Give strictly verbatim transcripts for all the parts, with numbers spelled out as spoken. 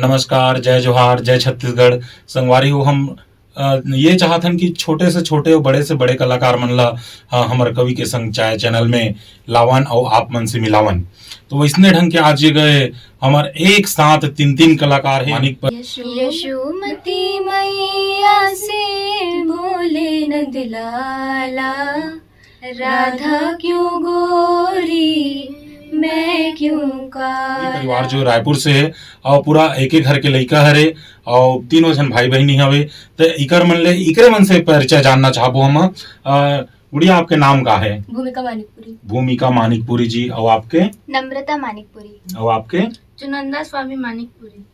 नमस्कार, जय जोहार, जय छत्तीसगढ़। संगवारी हो, हम, अ, ये चाहत हन कि छोटे से छोटे अउ बड़े से बड़े कलाकार मन ला, अ, हमर कवि के संग चाय चैनल में लावन अउ आप मन से मिलावन। तो वइसने ढंग के आज ये गए हमर एक साथ तीन-तीन कलाकार हे। मानिक पर यशो-, यशोमती मैया से बोले नंदलाला, राधा क्यों गोरी, मैं क्यों काला। ये परिवार जो रायपुर से हे अउ पूरा एक एक घर के लइका हरे अउ तीनों झन भाई बहिनी हवे, त इकर मन ले, इकरे मन से परिचय जानना चाहबो हम। अ, गुड़िया, आपके नाम का हे? भूमिका मानिकपुरी। भूमिका मानिकपुरी जी, अउ आपके? नम्रता मानिकपुरी। अउ आपके? चुनंदा स्वामी मानिकपुरी।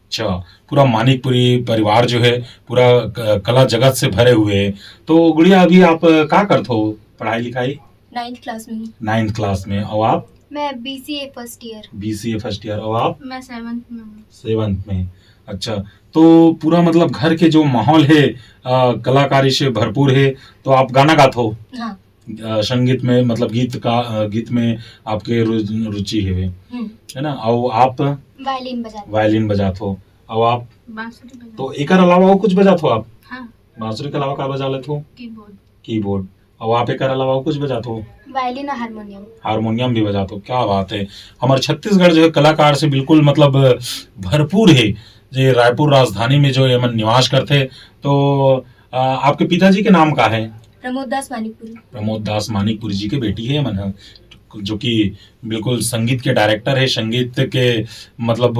अच्छा, पूरा मानिकपुरी परिवार जो हे, पूरा क-, कला जगत से भरे हुए हे। तो गुड़िया, अभी आप का करत हो, पढ़ाई लिखाई? Ninth class में हूँ। Ninth class में। अउ आप? मैं B C A first year। B C A first year। अउ आप? मैं seventh में हूँ। Seventh में। अच्छा, तो पूरा मतलब घर के जो माहौल हे, अ, कलाकारी से भरपूर हे, तो आप गाना गात हो? हाँ। अ, संगीत में, मतलब गीत का, अ, गीत में आपके रु-, रुचि हे, हम्म। है ना? अउ आप? Violin बजाते। Violin बजात हो। अउ आप? बांसुरी बजाते। तो एकर अलावा अउ कुछ बजात हो आप? हाँ। बांसुरी के अलावा का बजा लेत हो? Keyboard। Keyboard। अउ आप एकर अलावा अउ कुछ बजात हो? Violin अउ हारमोनियम। हारमोनियम भी बजात हो, क्या बात है। हमर छत्तीसगढ़ जो है कलाकार से बिल्कुल मतलब भरपूर है। जे रायपुर राजधानी में जो एमन निवास करथे, तो, अ, आपके पिताजी के नाम का है? प्रमोद दास मानिकपुरी। प्रमोद दास मानिकपुरी जी के बेटी है एमन ह, जो कि बिल्कुल संगीत के director है, संगीत के मतलब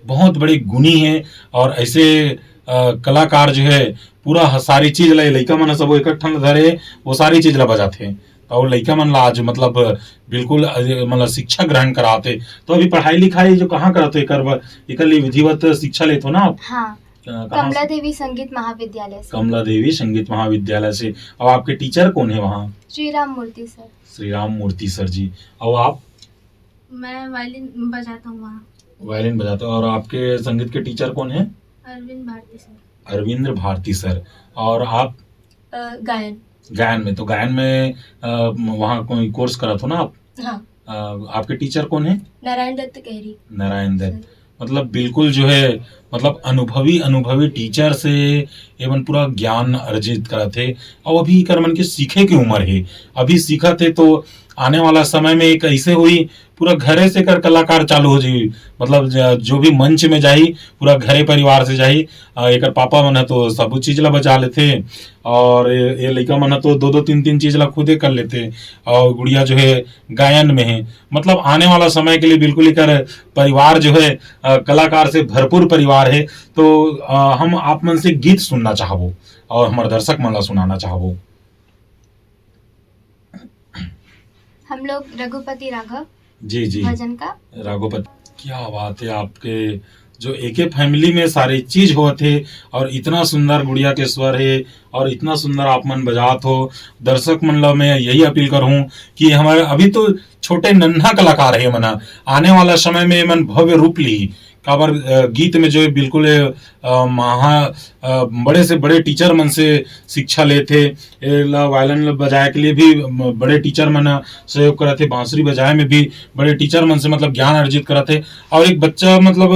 बहुत बड़े गुणी है। और ऐसे, अ, कलाकार जो है पूरा ह-, सारी चीज ला लइका मन ह सबो एक ठन धरे, वो सारी चीज ला बजाथे। और लइका मन ला आज मतलब बिल्कुल, अ, मतलब शिक्षा ग्रहण कराते। तो अभी पढ़ाई लिखाई जो कहाँ करत हो, एकर बर, एकर लिए विधिवत शिक्षा लेत हो ना आप? हाँ। अ, कहाँ से? कमला देवी संगीत महाविद्यालय से। कमला देवी संगीत महाविद्यालय से। और आपके teacher कौन है वहाँ? श्री राम मूर्ति सर। श्री राम मूर्ति सर जी। और आप? मैं violin बजाता हूँ वहाँ। Violin बजाते हो। और आपके संगीत के teacher कौन है? अरविंद भारती सर। अरविंद भारती सर। और आप? अ, गायन। गायन में, तो गायन में, अ, वहाँ कोई course करत हो ना आप? हाँ। अ, आपके teacher कौन है? नारायण दत्त कहरी। नारायण दत्त। सर। मतलब बिल्कुल जो है, मतलब अनुभवी, अनुभवी teacher से एमन पूरा ज्ञान अर्जित करत हे। और अभी एकर मन के सीखे के उम्र हे, अभी सीखत हे, तो आने वाला समय में एक ऐसे होही, पूरा घरे से एकर कलाकार चालू हो जाही। मतलब ज-, जो भी मंच में जाही, पूरा घरे परिवार से जाही। अ, एकर पापा मन ह तो सबो चीज ला बजा लेथे, और ये, ये लइका मन ह तो दो दो तीन तीन चीज ला खुदे कर लेथे, और गुड़िया जो है गायन में है। मतलब आने वाला समय के लिए बिल्कुल एकर परिवार जो है, अ, कलाकार से भरपूर परिवार है। तो, अ, हम आप मन से गीत सुनना चाहबो और हमर दर्शक मन ला सुनाना चाहबो। हम लोग रघुपति राघव जी, जी। भजन का। रघुपति, क्या बात है आपके, जो एके family में सारी चीज होत हे और इतना सुंदर गुड़िया के स्वर है और इतना सुंदर आप मन बजात हो। दर्शक मन ला मैं यही अपील करहूँ कि हमारे अभी तो छोटे नन्हा कलाकार है मन, आने वाला समय में एमन भव्य रूप ली, काबर, अ, गीत में जो है बिल्कुल, अ, महा-, अ, बड़े से बड़े teacher मन से शिक्षा लेथे। एला violin ल बजाए के लिए भी म-, बड़े teacher मन ह सहयोग करत हे, बांसुरी बजाए में भी बड़े teacher मन से मतलब ज्ञान अर्जित करत हे। और एक बच्चा मतलब,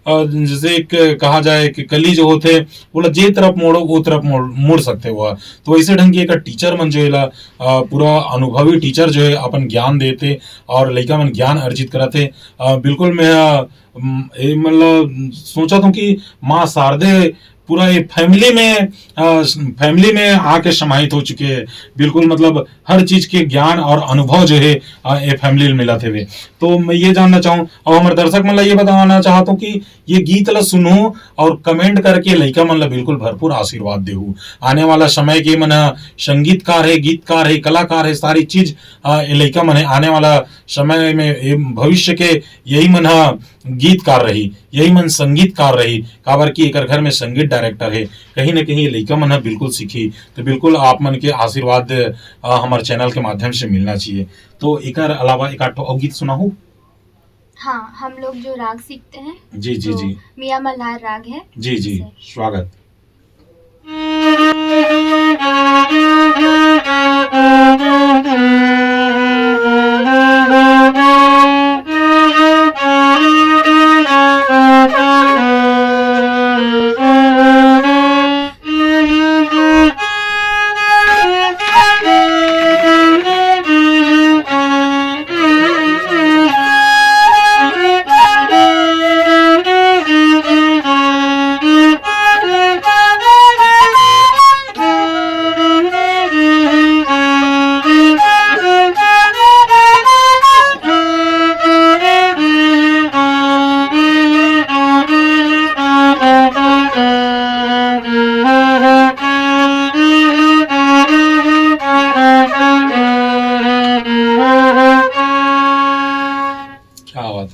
अ, जैसे एक कहा जाए कि कली जो होथे, ओला जे तरफ मोड़ो, वो तरफ मोड़, मुड़ सकथे वो। तो वैसे ढंग के एक teacher मन जो एला, अ, पूरा अनुभवी teacher जो है अपन ज्ञान देथे और लइका मन ज्ञान अर्जित करत हे। अ, बिल्कुल मैं, अ, उम, ए, मतलब सोचत हूँ कि माँ शारदे पूरा ये family में, अ, family में आके समाहित हो चुके हैं। बिल्कुल मतलब हर चीज के ज्ञान और अनुभव जो है, अ, ये family में मिलत हवे। तो मैं ये जानना चाहूँ, और हमारे दर्शक मन ला ये बताना चाहता हूँ कि ये गीत ला सुनहू और comment करके लइका मन ला बिल्कुल भरपूर आशीर्वाद देहू। आने वाला समय के मन ह संगीतकार है, गीतकार है, कलाकार है, सारी चीज, अ, ये लइका मन है। आने वाला समय में ये भविष्य के यही मन ह गीतकार रही, यही मन संगीतकार रही, काबर कि एकर घर में संगीत director है। कहीं ना कहीं लइका मन ह बिल्कुल सीखी, तो बिल्कुल आप मन के आशीर्वाद, अ, हमर channel के माध्यम से मिलना चाहिए। तो एकर अलावा एक आध ठो अउ गीत सुनाहू? हाँ, हम लोग जो राग सीखते हैं, जी, जी, तो जी। मियाँ मल्हार राग है, जी, जी, जिसे स्वागत।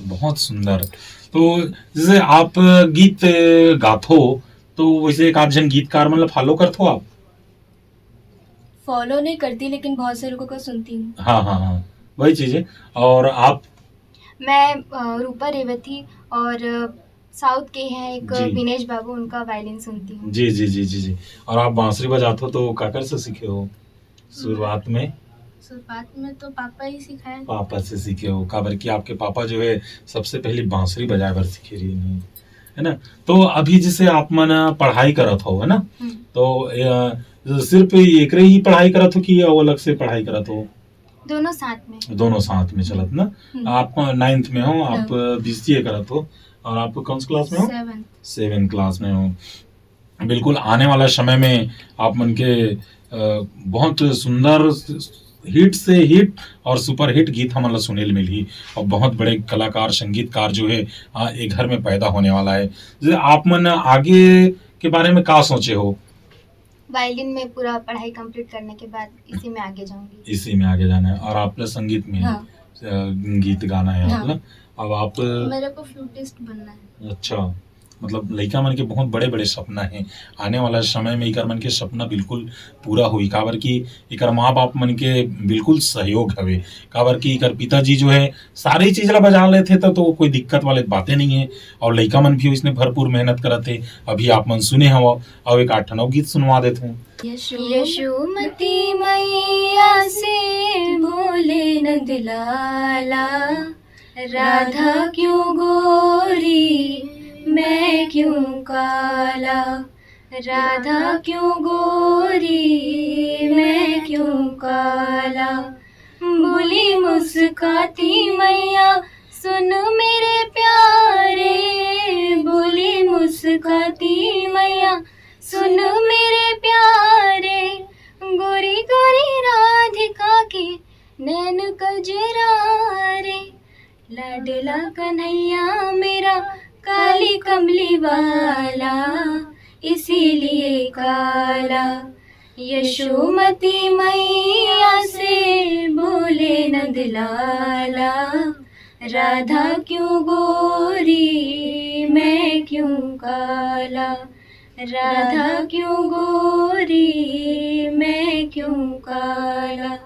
बहुत सुंदर। तो जैसे आप गीत गाथो, तो वैसे एक आध झन गीतकार मन ला फॉलो करथो आप? फॉलो नहीं करती, लेकिन बहुत से लोगों को सुनती हूँ। हाँ, हाँ, हाँ, वही चीज है। और आप? मैं अ, रूपा रेवती और अ, साउथ के हैं एक जी। विनेश बाबू, उनका वायलिन सुनती हूँ। जी, जी, जी, जी, जी। और आप बांसुरी बजाथो तो काकर से सीखे हो शुरुआत में? शुरुआत में तो पापा ही सिखाए। पापा से सीखे हो, काबर कि आपके पापा जो है सबसे पहले बांसुरी बजाए बर सीखे रहिन हे, है ना? तो अभी जैसे आप मन पढ़ाई करत हो, है ना? हम्म। तो अ, सिर्फ एकरे ही पढ़ाई करत हो कि अउ अलग से पढ़ाई करत हो? दोनों साथ में। दोनों साथ में चलत ना। हम्म। आप नाइन्थ में हो, आप हाँ। बीसीए करत हो, और आप कौन से क्लास में हो? सेवन। सेवन क्लास में हो। बिल्कुल, आने वाला समय में आप मन के अ, बहुत सुंदर हिट से हिट और सुपरहिट गीत हमन ला सुने ल मिलही, और बहुत बड़े कलाकार, संगीतकार जो है, अ, ए घर में पैदा होने वाला है। जैसे आप मन आगे के बारे में का सोचे हो? वायलिन में पूरा पढ़ाई कंप्लीट करने के बाद इसी में आगे जाऊंगी। इसी में आगे जाना है, और आप ला संगीत में हाँ। अ, गीत गाना है आप हाँ। ला। अब आप मेरे को फ्लूटिस्ट बनना है। अच्छा, मतलब लइका मन के बहुत बड़े-बड़े सपना हे। आने वाला समय में इकर मन के सपना बिल्कुल पूरा होही, काबर कि इकर माँ-बाप मन के बिल्कुल सहयोग हवे, काबर कि इकर पिताजी जो है सारी चीज ला बजा लेथे, त तो कोई दिक्कत वाले बातें नहीं है। और लइका मन भी इसने भरपूर मेहनत करत हे। अभी आप मन सुने हव, अउ एक आठ ठन अउ गीत सुनवा देथों। यशोमती मैया से बोले नंद लाला, राधा क्यों गोरी मैं क्यों काला, राधा क्यों गोरी मैं क्यों काला। बोली मुस्काती मैया सुन मेरे प्यारे, बोली मुस्काती मैया सुन मेरे प्यारे, गोरी गोरी राधिका के नैन कजरारे। लाडला कन्हैया मेरा काली कमली वाला, इसीलिए काला। यशोमती मैया से बोले नंद लाला, राधा क्यों गोरी मैं क्यों काला, राधा क्यों गोरी मैं क्यों काला।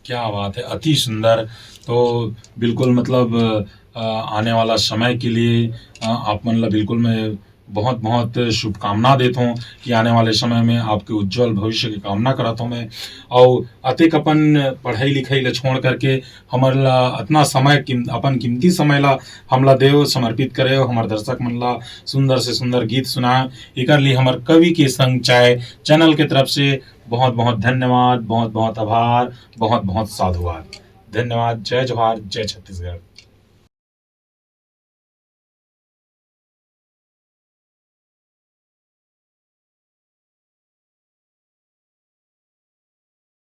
क्या बात है, अति सुंदर। तो बिल्कुल मतलब अ, आने वाला समय के लिए अ, आप मन ला बिल्कुल मैं बहुत बहुत शुभकामना देत हूँ कि आने वाले समय में आपके उज्जवल भविष्य की कामना करत हूँ मैं। और अतेक अपन पढ़ाई लिखाई ला छोड़ करके हमर ला अतना समय किम-, अपन कीमती समय ला हमला देव समर्पित करे हो, हमर दर्शक मन ला सुंदर से सुंदर गीत सुनाए, एकर लिए हमर कवि के संग चाय चैनल के तरफ से बहुत बहुत धन्यवाद, बहुत बहुत आभार, बहुत बहुत साधुवाद। धन्यवाद। जय जोहार, जय छत्तीसगढ़।